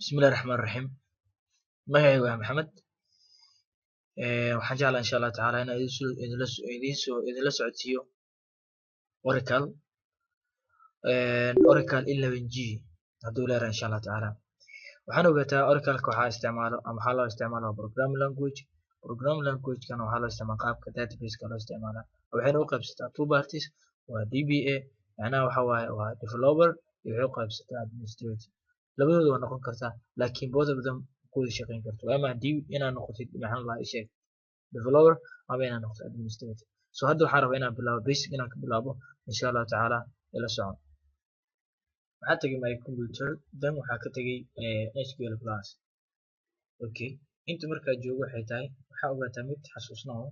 Bismillahi Raxmaani Raxiim. Magacaygu waa Maxamed. Waxaan jeclahay, insha Allah tacaala, inaan idinla socodsiiyo Oracle 11g hadduu leeyahay, insha Allah tacaala. Waxaan ogaataa Oracle-ka waxaa isticmaalo ama waxaa loo isticmaala programming language. Programming language-kana waxaa loo isticmaala qaabka database-ka loo isticmaalaa. Waxayna u qaybsataa two parties: waa DBA, macnaha waxa waaye waa developer, iyo waxay u qaybsataa administrator. Labadooda waa noqon kartaa, laakiin both of them ku wada shaqeyn karto. Waa ama inaad noqotid, maxaa la sheeg, developer ama inaad noqoto administrator. So hadda waxaan rabaa inaan bilaabo basic, inaan ka bilaabo, insha Allah tacaala. Ila soco. Waxaa tagay my computer, then waxaa ka tagay SQL Plus. Okay, inta markaa joogo waxay tahay, waxaa ogaataa mid xasuusnao: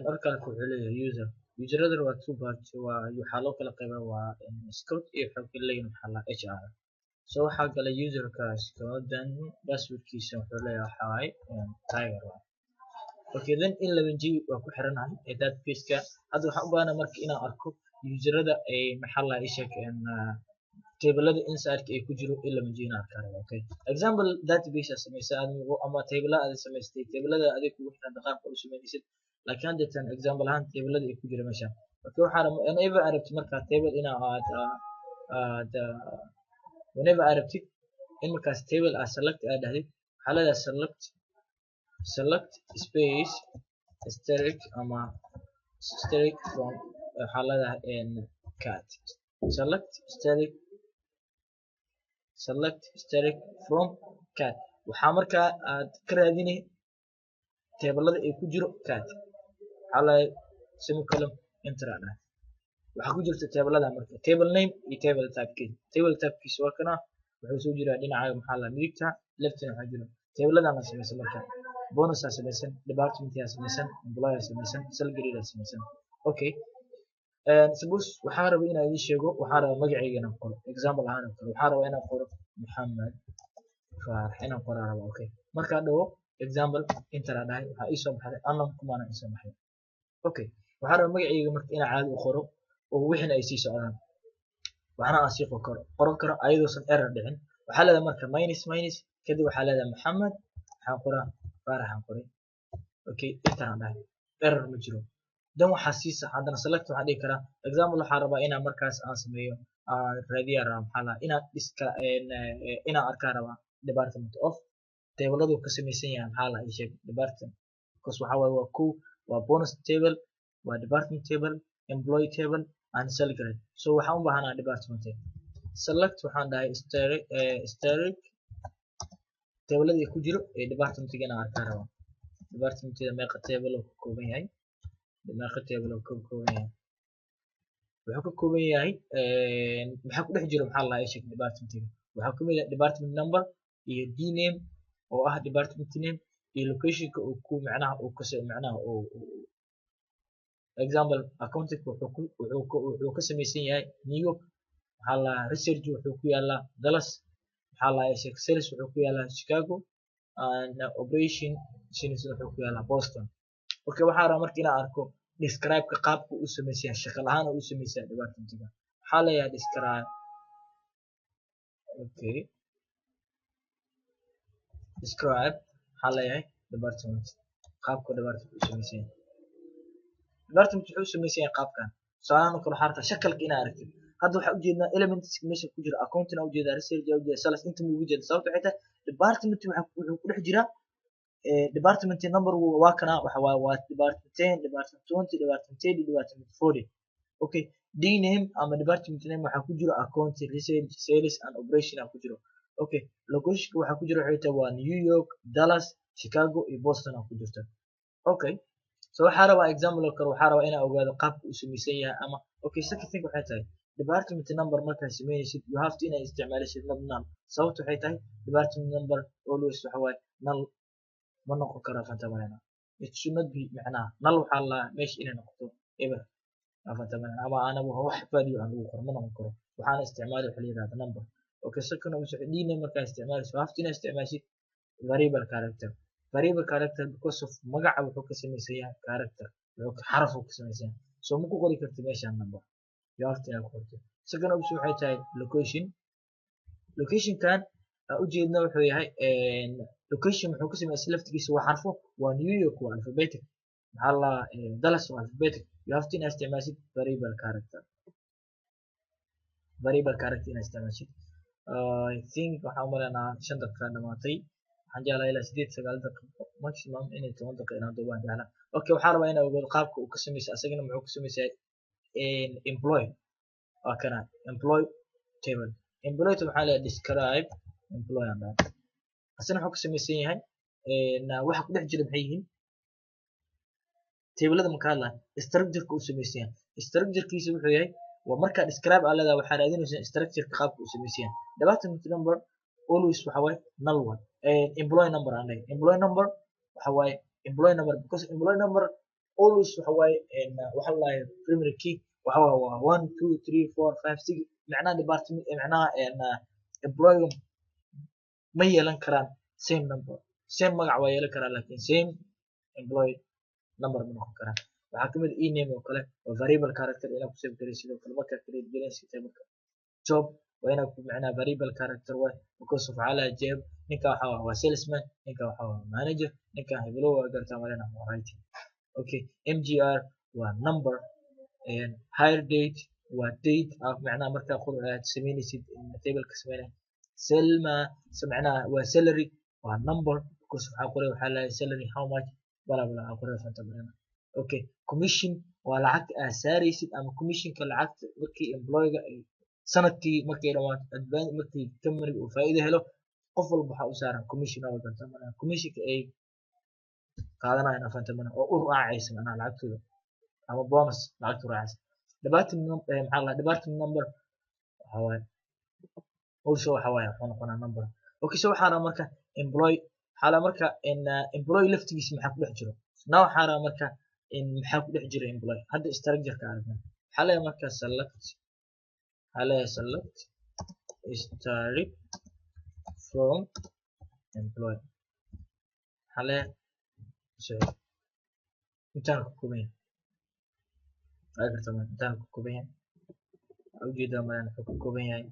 Oracle wuxuu leeyahay user. Useradana waa two parts, waa waxaa loo kala qaybaa waa Scott iyo waxay kala leeyihin, waxaa la HR. So waxaa galay userka Scott, then passwordkiisa wuxuu leeyahay waxaa waaye tiger waaye. Okay, then 11g waa ku xiranahay ee database-ka. Hadda waxaan u baahanaa marka inaan arko userada ay, maxaa la sheeg, tablada inside ay ku jiro 11g inaan arkaa raba. Okay, example, database aad samaysay ama table aad samaystay, tablada adiga kugu xiran qaabka u samaynaysid, laakiin hadda tan example ahaan tablada ay ku jira meesha. Okay, waxaa rabaa whenever aad rabtid markaa table ina aad aad whenever aad rabtid in markaas table aad select aad dhahdid, waxaa leedahay select space asterisk ama asterisk from, waxaa leedahay cat, select asterisk from cat. Waxaa markaa aad ka raadinay tablada ay ku jiro cat. Waxaa leedahay semicolon, enter aa dhahay. Waxaa ku jirta tablada marka table name iyo table type. Table typekiisa waa kana, wuxuu soo jiraa dhinaca, maxaa la, midigta. Leftina waxaa jiro tabladana samaysan marka bonus aa samaysan, department aa samaysan, employee aa samaysan, salary aa samaysan. Okay, suppose waxaan rabay inaan idiin sheego, waxaan rabaa magacayga inaan qoro. Example ahaan oo kale, waxaan rabaa inaan qoro Maxamed Faarax inaan qoraa rabaa. Okay, markaa dhawo example, enter aa dhahay, waxaa ii soo baxday unknown kumaana ii soo baxday. Okay, waxaan rabaa magacayga marka inaan caadi u qoro oo wixina ay sii socdaan, waxna aan sii karo qoran karo ayadoosan error dhicin. Waxaa leedahay marka minus minus, kadib waxaa leedahay Maxamed, waxaan qoraa Faaraxaan qoray. Okay, enter aan dhahay, error ma jiro. Dan waxaa sii sax haddana select waxaan dhihi karaa, example, waxaan rabaa inaan markaas aan sameeyo, aan raadiyaa rabaa, maxaa lahaa, inaan iska inaan arkaa rabaa department of tableadu ka samaysan yahay, maxaa lahaa, sheeg, department, because waxaa waaye waa kow, waa bonus table, waa department table, employee table and salary. So waxaan u baahanaa department. Select waxaan dhahay asterisk, tabladii ku jiro ee departmentiga inaan arkaa rabaa. Departmentiga meeqa table oo ka kooban yahay? Meeqa table oo ka kooban yahay? Wuxuu ka kooban yahay, maxaa ku dhex jiro, maxaa la sheeg, departmentiga waxaa kamid ah department number iyo d name oo ah department name iyo locationka uu ku, macnaha uu ka, macnaha uu, example, accounting wuxuu ka samaysan yahay New York, maxaa la, research wuxuu ku yaalaa Dallas, maxaa la sheeg, sales wuxuu ku yaalaa Chicago, and operation wuxuu ku yaalaa Boston. Okay, waxaa rabaa marka inaan arko describe-ka, qaabka uu samaysan yahay, shaqo lahaan uu samaysan yahay departmentiga. Waxaa leeyahay describe. Okay, describe waxaa leeyahay department, qaabka department uu samaysan yahay. Department wuxuu u samaysan yahay qaabkan. Tusaalahan oo kale, waxaa rabtaa shakalka inaad aragtid. Hadda waxaa ujeednaa elements meesha ku jira: accounting aa ujeedaa, research aa ujeedaa, sales inta ma ugu jeeda. Sababta waxay tahay department wuxuu ku dhex jiraa department number waa kana, waxa waa department 10, department 20, department 30, department 40. Okay, d name ama department name waxaa ku jiro accounting, research, sales and operation aa ku jiro. Okay, locationka waxaa ku jira waxay tahay waa New York, Dallas, Chicago iyo Boston aa ku jirta. Okay, so waxaa rabaa, example oo kale, waxaa rabaa inaa ogaado qaabka uu samaysan yahay ama. Okay, second thing waxay tahay department number markaad sameynaysid, you have to inaad isticmaalisid not null. Sababta waxay tahay department number always waxa waaye null ma noqon karo, fanta malena. It should not be, macnaha null waxaa la meesha inay noqoto eber, fanta malena, ama aanaba wax value aan lagu qoro ma noqon karo. Waxaana isticmaali waxa la yihahda number. Okay, second option, d name markaa isticmaalayso, you have to inaad isticmaashid variable character. Variable character because of magaca wuxuu ka samaysan yahay character, wuxuu xaraf uu ka samaysan yahay, so ma ku qori kartid meeshaan number, you have to inaad ku qortid. Second option waxay tahay location. Locationkan Ujeedna wuxuu yahay location. Muxuu ka sameeyay laftigiisa? Waa xarfo, waa New York, waa alphabetic. Maxaa la, Dallas waa alphabetic. You have to inaad isticmaashid variable character, variable character inaad isticmaashid. I think waxaan umaleynaa 5 daqiiqa dhamaatay. Waxaan jeclaa ilaa 8, 9 daqiiqo maximum, inay 10 daqiiqo inaan duubaan jeclaa. Okay, waxaan rabaa inaan ogaado qaabka uu ka sameysay. Asagana muxuu ka sameysay? Employee waa kana, employee table. Employee table waxaa leeyahay describe employee aan dhahay. Asana wuxuu ka samaysan yahay, waxa ku dhex jira maxay yihiin? Tablada ma ka hadlaya, structure-ka uu samaysan yahay. Structure-kiisa wuxuu yahay, waa markaa describe aa leedahay, waxaa raadinaysaa structure-ka qaabka uu samaysan yahay. Department number always waxa waaye null one. Employee number aan leeyahay, employee number waxa waaye employee number, because employee number always waxa waaye, waxa la dhahay primary key. Waxa waaye waa 1, 2, 3, 4, 5, 6. Macnaha department, macnaha employee ma yeelan karaan same number. Same magac waa yeelan karaan, laakiin same employee number ma noqon karaan. Waxaa kamid ah ename oo kale, waa variable character inaad ku save garaysid. Sidoo kale markaa create garaysid tableka, job waa inaad ku macnaha variable character waay, because of waxaa lahaa job. Ninka waxa waa salesman, ninka waxa waa manager, ninka hebelo, waa gartaa malena, waa writing. Okay, mgr waa number, hire date waa date ah. Macnaha markaa aad sameynaysid tableka sameynay selma, macnaha waa salary, waa number, because waxaa qoray, waxaa lahay salary how much, bla bla aa qoray, fanta malena. Okay, commission waa lacagta aad saaraysid ama commissionka, lacagta markii employee-ga ay sanadkii markay dhamaato advance, markii company uu faa'iido helo, qof walba waxaa u saaran commission oo garta malaha, commissionka ay qaadanayaan, afanta malaha, oo u raacaysa macnaha lacagtooda ama bonus lacagta u raacaysa. Department, maxaa la, department number waxa waaye also, waxa waaye wuxuu noqonaa number. Okay, so waxaa rabaa marka employee, waxaa la marka in employee laftigiisa maxaa ku dhex jiro? Now waxaa rabaa marka in maxaa ku dhex jira employee. Hadda structure-ka aragnaa. Waxaa leeyahay marka select, waxaa leeyahay select star from employee. Waxaa leeyahay soo intaan ka kooban yahay, waa gartaa, intaan ka kooban yahay. Waxaa ujeedaa malan wuxuu ka kooban yahay,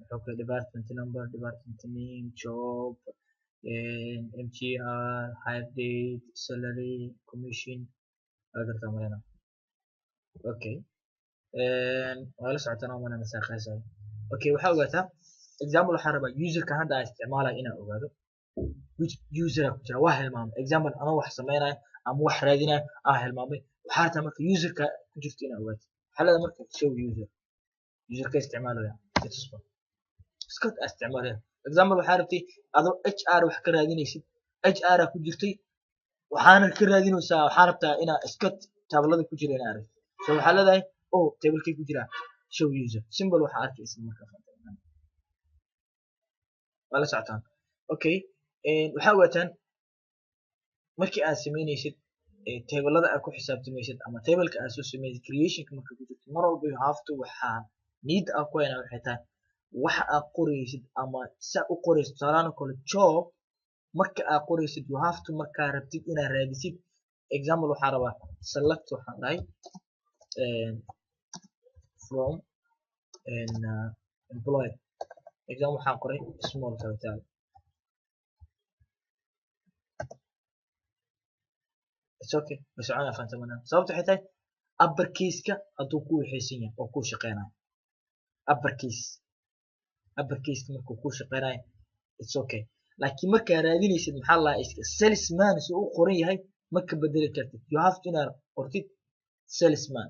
wuxuu ka department number, department name, job, mgr, hire date, salary, commission. Waa gartaa malena. Okay, waa la socotaan oo malena saaqaysayo. Okay, waxaa ogaataa, example, waxaa rabaa userka hadda aan isticmaalayo inaan ogaado which user ku jira. Waa hilmaamay. Example, anoo wax sameynayo ama wax raadinayo aan hilmaamay. Waxaa rabtaa marka userka ku jirto inaa ogaato. Waxaa leedahay marka show user, userka isticmaalaya itusba, Scott aa isticmaalaya. Example, waxaa rabtay adoo HR wax ka raadinaysid, HR aa ku jirtay, waxaana ka raadinaysaa, waxaa rabtaa inaa Scott tablada ku jira inaa aragto. So waxaa leedahay, oh, tablekay ku jiraa, show user, simple. Waxaa arkaysa marka, waa la socotaan. Okay, waxaa ogaataan markii aad sameynaysid tablada aad ku xisaabtamaysid ama tableka aad soo sameynaysid, creationka marka ku jirto, mar walba you have to, waxaa need aa ku haynaa waxay tahay waxa aad qoraysid ama sa u qoraysid. Tusaalahaan oo kale, job marka aad qoraysid, you have to, markaa rabtid inaad raadisid. Example, waxaa rabaa select, waxaan dhahay from employee. Example, waxaan qoray small capital. It's okay, way soconaya, fahantamanaa. Sababta waxay tahay uppercase-ka hadduu ku waxaysan yahay oo kuu shaqeynayo, uppercase, uppercase-ka markuu kuu shaqeynayo, it's okay. Laakiin markaa raadinaysid, maxaa la iska salesman si uu qoran yahay, ma ka bedeli kartid. You have to inaad qortid salesman,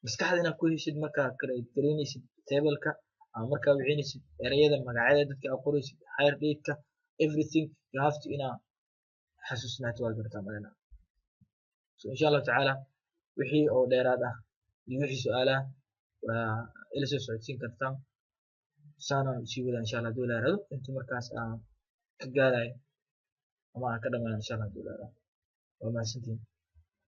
maskaxda inaad ku heshid markaa gareynaysid tableka ama markaa wicinaysid ereyada, magacyada dadka aad qoraysid, hire date-ka, everything you have to inaad xasuusnaato. Waa gartaa malena. So insha Allahu tacaala wixii oo dheeraad ah iyo wixii su-aalaha waa ila soo socodsiin kartaa. Saana sii wadaa insha Allah haduu la yiraahdo, inta markaas aan ka gaarayo ama aan ka dhamaano insha Allah haduu la yiraahdo. Waa mahadsantihiin.